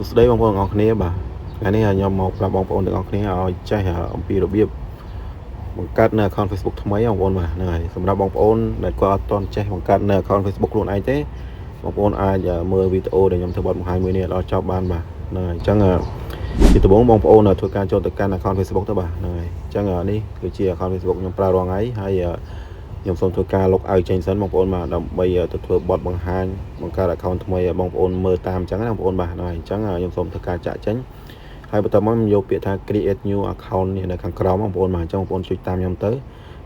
សួស្តីបងប្អូនទាំងអស់គ្នាបាទថ្ងៃនេះខ្ញុំមកប្រាប់បងប្អូនទាំងអស់គ្នាឲ្យចេះអំពីរបៀបបង្កើតនៅ account Facebook ថ្មីបងប្អូនបាទហ្នឹងហើយសម្រាប់បងប្អូនដែលគាត់អត់ទាន់ចេះបង្កើតនៅ account Facebook ខ្លួនឯងទេបងប្អូនអាចមើលវីដេអូដែលខ្ញុំធ្វើបទបង្ហាញមួយនេះដល់ចប់បានបាទហ្នឹងហើយអញ្ចឹងជាដំបូងបងប្អូនធ្វើការចូលទៅកាន់ account Facebook ទៅបាទហ្នឹងហើយអញ្ចឹងនេះគឺជា account Facebook ខ្ញុំប្រើរាល់ថ្ងៃហើយខ្ញុំសូមធ្វើការ log out ចេញសិនបងប្អូនបាទដើម្បីទៅធ្វើបទបង្ហាញបង្កើត account ថ្មីឲ្យបងប្អូនមើលតាមអញ្ចឹងណាបងប្អូនបាទហ្នឹងហើយអញ្ចឹងខ្ញុំសូមធ្វើការចាក់ចេញហើយបន្ទាប់មកខ្ញុំយកពាក្យថា create new account នេះនៅខាងក្រោមបងប្អូនបាទអញ្ចឹងបងប្អូនចុចតាមខ្ញុំទ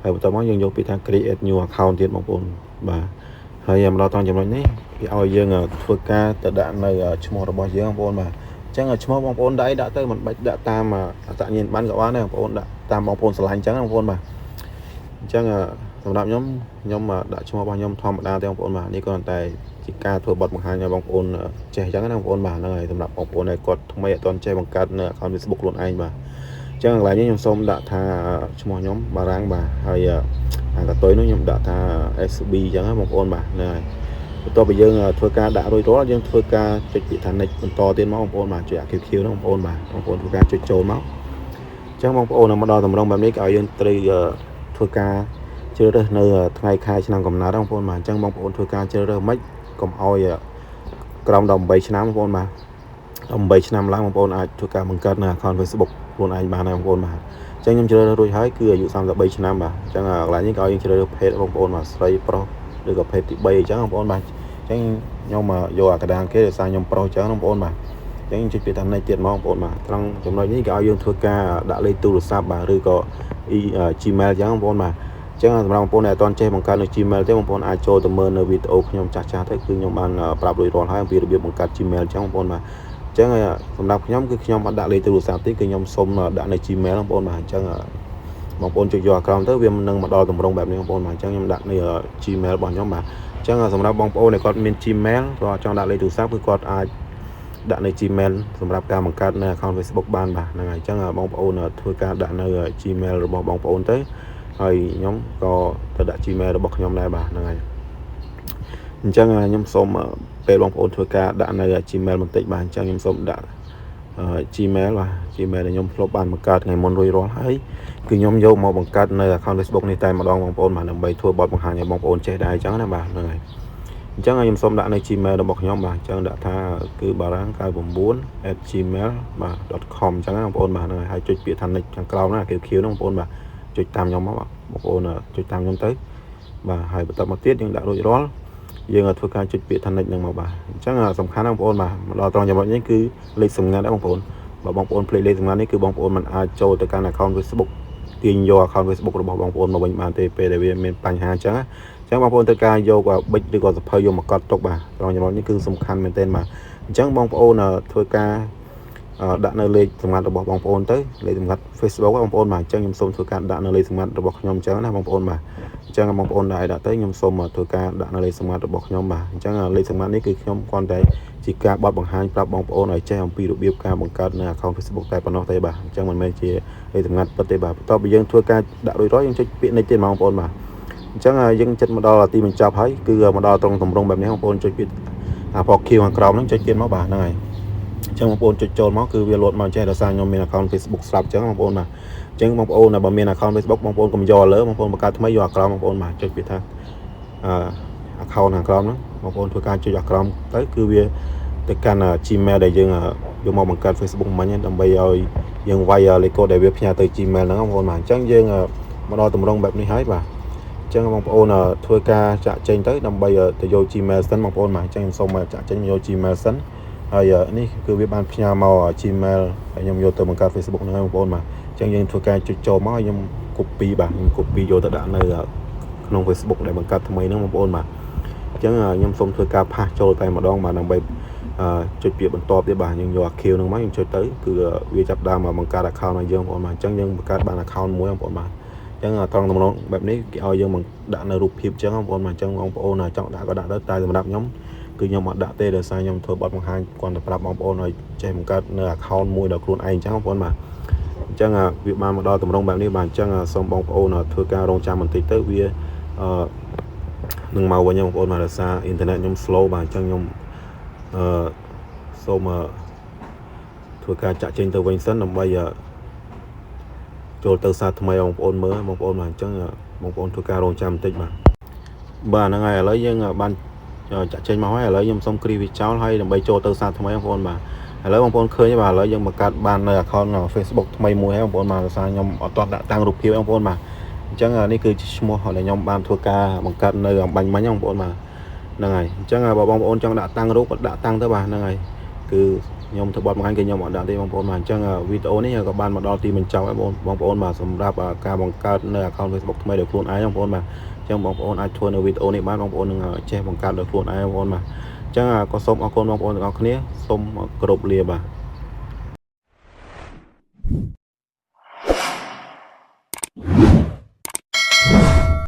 ៅហើយបន្ទាប់មកយើងយកពាក្យថា create new account ទៀតបងប្អូនបាទហើយមកដល់ត្រង់ចំណុចនេះគេឲ្យយើងធ្វើការទៅដាក់នៅឈ្មោះរបស់យើងបងប្អូនបាទអញ្ចឹងឈ្មោះបងប្អូនដាក់អីដាក់ទៅមិនបាច់ដាក់តាមអត្តញ្ញាណប័ណ្ណក៏បានដែរបងប្អូនដាក់តាមបងប្អូនស្រឡាញ់អញ្ចឹងបងប្អូនបាទអញ្ចឹងសម្រាប់ខ្ញុំខ្ញុំដាក់ឈ្មោះរបស់ខ្ញុំធម្មតាទេបងប្អូនបាទនេះគ្រាន់តែជាការធ្វើបទបង្ហាញឲ្យបងប្អូនចេះអញ្ចឹងណាបងប្អូនបាទហ្នឹងហើយសម្រាប់បងប្អូនដែលគាត់ថ្មីអត់ទាន់ចេះបង្កើតនៅ account Facebook ខ្លួនឯងបាទអញ្ចឹងកន្លែងនេះខ្ញុំសូមដាក់ថាឈ្មោះខ្ញុំបារាំងបាទហើយអាកតុយនោះខ្ញុំដាក់ថា SB អញ្ចឹងណាបងប្អូនបាទហ្នឹងហើយបន្ទាប់ពីយើងធ្វើការដាក់រួចរាល់យើងធ្វើការចុចពាក្យថា next បន្តទៀតមកបងប្អូនបាទចុចអា QQ ហ្នឹងបងប្អូនបាទបងប្អូនធ្វើការចុចចូលមកអញ្ចឹងបងប្អូនមកដល់តម្រងបែបនេះក៏ឲ្យយើងត្រូវធ្វើការជ្រើសរើសនៅថ្ងៃខែឆ្នាំកំណើតបងប្អូនបាទអញ្ចឹងបងប្អូនធ្វើការជ្រើសរើសមិនកុំឲ្យក្រោម18ឆ្នាំបងប្អូនបាទ18ឆ្នាំឡើងបងប្អូនអាចធ្វើការបង្កើតនៅ account Facebook ខ្លួនឯងបានហើយបងប្អូនបាទអញ្ចឹងខ្ញុំជ្រើសរើសរួចហើយគឺអាយុ33ឆ្នាំបាទអញ្ចឹងកន្លែងនេះក៏ឲ្យយើងជ្រើសរើសភេទបងប្អូនបាទស្រីប្រុសឬក៏ភេទទី3អញ្ចឹងបងប្អូនបាទអញ្ចឹងខ្ញុំយកអាកដានគេដោយសារខ្ញុំប្រុសអញ្ចឹងបងប្អូនបាទអញ្ចឹងចុចពាក្យថា next ទៀតមកបងប្អូនបាទត្រង់ចំណុចនេះក៏ឲ្យយើងធ្វើការដាក់លេខទូរស័ព្ទបាទឬក៏ Gmail អញ្ចឹងបងប្អូនបាទអញ្ចឹងសម្រាប់បងប្អូនដែលអត់ទាន់ចេះបង្កើតនៅ Gmail ទេបងប្អូនអាចចូលទៅមើលនៅវីដេអូខ្ញុំចាស់ៗទៅគឺខ្ញុំបានប្រាប់រួចរាល់ហើយអំពីរបៀបបង្កើត Gmail អញ្ចឹងបងប្អូនបាទអញ្ចឹងសម្រាប់ខ្ញុំគឺខ្ញុំអត់ដាក់លេខទូរស័ព្ទទេគឺខ្ញុំសុំដាក់នៅ Gmail បងប្អូនបាទអញ្ចឹងបងប្អូនចុចយកអាក្រោមទៅវានឹងមកដល់ទម្រង់បែបនេះបងប្អូនបាទអញ្ចឹងខ្ញុំដាក់នៅ Gmail របស់ខ្ញុំបាទអញ្ចឹងសម្រាប់បងប្អូនដែលគាត់មាន Gmail គាត់ចង់ដាក់លេខទូរស័ព្ទគឺគាត់អាចដាក់នៅ Gmail សម្រាប់ការបង្កើតនៅ account Facebook បានបាទហ្នឹងហើយអញ្ចឹងបងប្អូនធ្វើការដាក់នៅ Gmail របស់បងប្អូនទៅហើយខ្ញុំក៏ទៅដាក់ Gmail របស់ខ្ញុំដែរបាទហ្នឹងហើយអញ្ចឹងខ្ញុំសូមពេលបងប្អូនធ្វើការដាក់នៅ Gmail បន្តិចបាទអញ្ចឹងខ្ញុំសូមដាក់ Gmail បាទ Gmail ដែលខ្ញុំធ្លាប់បានបង្កើតថ្ងៃមុនរួចរាល់ហើយគឺខ្ញុំយកមកបង្កើតនៅ account Facebook នេះតែម្ដងបងប្អូនបាទដើម្បីធ្វើបទបង្ហាញឲ្យបងប្អូនចេះដែរអញ្ចឹងណាបាទហ្នឹងហើយអញ្ចឹងខ្ញុំសូមដាក់នៅ Gmail របស់ខ្ញុំបាទអញ្ចឹងដាក់ថាគឺបារាំង99 @gmail បាទ .com អញ្ចឹងណាបងប្អូនបាទហ្នឹងហើយហើយចុចពាក្យថា next ខាងក្រោមណា QQ ហ្នឹងបងប្អូនបាទចុចតាមខ្ញុំមកបងប្អូនចុចតាមខ្ញុំទៅបាទហើយបន្តមកទៀតយើងដាក់រួចរាល់យើងធ្វើការចុចពាក្យថា next ហ្នឹងមកបាទអញ្ចឹងសំខាន់ណាបងប្អូនបាទមកដល់ត្រង់ចំណុចនេះគឺលេខសម្ងាត់ដែរបងប្អូនបើបងប្អូនភ្លេចលេខសម្ងាត់នេះគឺបងប្អូនមិនអាចចូលទៅកាន់ account Facebook ទាញយក account Facebook របស់បងប្អូនមកវិញបានទេពេលដែលវាមានបញ្ហាអញ្ចឹងអញ្ចឹងបងប្អូនត្រូវការយកប៊ិចឬក៏សៀវភៅយកមកកត់ទុកបាទត្រង់ចំណុចនេះគឺសំខាន់មែនទែនបាទអញ្ចឹងបងប្អូនធ្វើការដាក់នៅលេខសម្ងាត់របស់បងប្អូនទៅលេខសម្ងាត់ Facebook បងប្អូនបាទអញ្ចឹងខ្ញុំសូមធ្វើការដាក់នៅលេខសម្ងាត់របស់ខ្ញុំអញ្ចឹងណាបងប្អូនបាទអញ្ចឹងបងប្អូនដាក់ឲ្យដាក់ទៅខ្ញុំសូមធ្វើការដាក់នៅលេខសម្ងាត់របស់ខ្ញុំបាទអញ្ចឹងលេខសម្ងាត់នេះគឺខ្ញុំគ្រាន់តែជាការបត់បង្ហាញប្រាប់បងប្អូនឲ្យចេះអំពីរបៀបការបង្កើតនៅ account Facebook តែប៉ុណ្ណោះទេបាទអញ្ចឹងមិនមែនជាលេខសម្ងាត់ពិតទេបាទបន្ទាប់ពីយើងធ្វើការដាក់រួចរាល់យើងចុចពាក្យនេះទៀតបងប្អូនបាទអញ្ចឹងយើងចិត្តមកដល់ទីបញ្ចប់ហើយគឺមកដល់ត្រង់ទម្រង់បែបនេះបងប្អូនចុចពាក្យអាពណ៌ខៀវខាងក្រោមហ្នឹងចុចទៀតមកបាទហ្នឹងហើយអញ្ចឹងបងប្អូនចុចចូលមកគឺវាលោតមកចេះដោយសារខ្ញុំមាន account Facebook ស្រាប់អញ្ចឹងបងប្អូនបាទអញ្ចឹងបងប្អូនបើមាន account Facebook បងប្អូនកុំយកលើបងប្អូនបង្កើតថ្មីយកអាក្រោមបងប្អូនបាទចុចពាក្យថាអឺ account ខាងក្រោមហ្នឹងបងប្អូនធ្វើការចុចអាក្រោមទៅគឺវាទៅកាន់ Gmail ដែលយើងយកមកបង្កើត Facebook មិញដើម្បីឲ្យយើងវាយលេខកូដដែលវាផ្ញើទៅ Gmail ហ្នឹងបងប្អូនបាទអញ្ចឹងយើងមកដល់ទម្រង់បែបនេះហើយបាទអញ្ចឹងបងប្អូនធ្វើការចាក់ចេញទៅដើម្បីទៅយក Gmail សិនបងប្អូនបាទអញ្ចឹងខ្ញុំសូមចាក់ចេញយក Gmail សិនហើយនេះគឺវាបានផ្ញើមក Gmail ហើយខ្ញុំយកទៅបង្កើត Facebook ហ្នឹងហើយបងប្អូនបាទអញ្ចឹងយើងធ្វើការចុចចូលមកខ្ញុំ copy បាទខ្ញុំ copy យកទៅដាក់នៅក្នុង Facebook ដែលបង្កើតថ្មីហ្នឹងបងប្អូនបាទអញ្ចឹងខ្ញុំសូមធ្វើការ paste ចូលតែម្ដងបាទដើម្បីចុចពាក្យបន្ទាប់ទៀតបាទយើងយក account ហ្នឹងមកយើងចុចទៅគឺវាចាប់ដើមមកបង្កើត account ឲ្យយើងបងប្អូនបាទអញ្ចឹងយើងបង្កើតបាន account មួយបងប្អូនបាទអញ្ចឹងត្រង់តំណងបែបនេះគេឲ្យយើងមកដាក់នៅរូបភាពអញ្ចឹងបងប្អូនបាទអញ្ចឹងបងប្អូនចង់ដាក់ក៏ដាក់ទៅតែសម្រាប់ខ្ញុំគឺខ្ញុំអត់ដាក់ទេដោយសារខ្ញុំធ្វើបទបង្ហាញគ្រាន់តែប្រាប់បងប្អូនឲ្យចេះបង្កើតនៅ account មួយដល់ខ្លួនឯងអញ្ចឹងបងប្អូនបាទអញ្ចឹងវាបានមកដល់ទម្រង់បែបនេះបាទអញ្ចឹងសូមបងប្អូនធ្វើការរងចាំបន្តិចទៅវាអឺ នឹងមកវិញបងប្អូនបាទដោយសារអ៊ីនធឺណិតខ្ញុំ slow បាទអញ្ចឹងខ្ញុំអឺសូម ធ្វើការចាក់ចេញទៅវិញសិនដើម្បីចូលទៅសារថ្មីបងប្អូនមើលបងប្អូនបាទអញ្ចឹងបងប្អូនធ្វើការរងចាំបន្តិចបាទបាទហ្នឹងហើយឥឡូវយើងបានចាក់ចេញមកហើយឥឡូវខ្ញុំសុំគ្រីវាចោលហើយដើម្បីចូលទៅសារថ្មីបងប្អូនបាទឥឡូវបងប្អូនឃើញបាទឥឡូវយើងបង្កើតបាននៅ account Facebook ថ្មីមួយហើយបងប្អូនបាទដោយសារខ្ញុំអត់ទាន់ដាក់តាំងរូបភាពបងប្អូនបាទអញ្ចឹងនេះគឺជាឈ្មោះដែលខ្ញុំបានធ្វើការបង្កើតនៅអម្បាញ់មិញបងប្អូនបាទហ្នឹងហើយអញ្ចឹងបើបងប្អូនចង់ដាក់តាំងរូបក៏ដាក់តាំងទៅបាទហ្នឹងហើយគឺខ្ញុំធ្វើបទបង្ហាញគឺខ្ញុំអត់ដាក់ទេបងប្អូនបាទអញ្ចឹងវីដេអូនេះក៏បានមកដល់ទីបញ្ចប់ហើយបងបងប្អូនបាទសម្រាប់ការបង្កើតនៅ account Facebook ថ្មីដោយខ្លួនឯងបងប្អូនបាទអញ្ចឹងបងប្អូនអាចធ្វើនៅវីដេអូនេះបានបងប្អូននឹងចេះបង្កើតដោយខ្លួនឯងបងប្អូនបាទអញ្ចឹងក៏សូមអរគុណបងប្អូនទាំងអស់គ្នាសូមគោរពលាបាទ។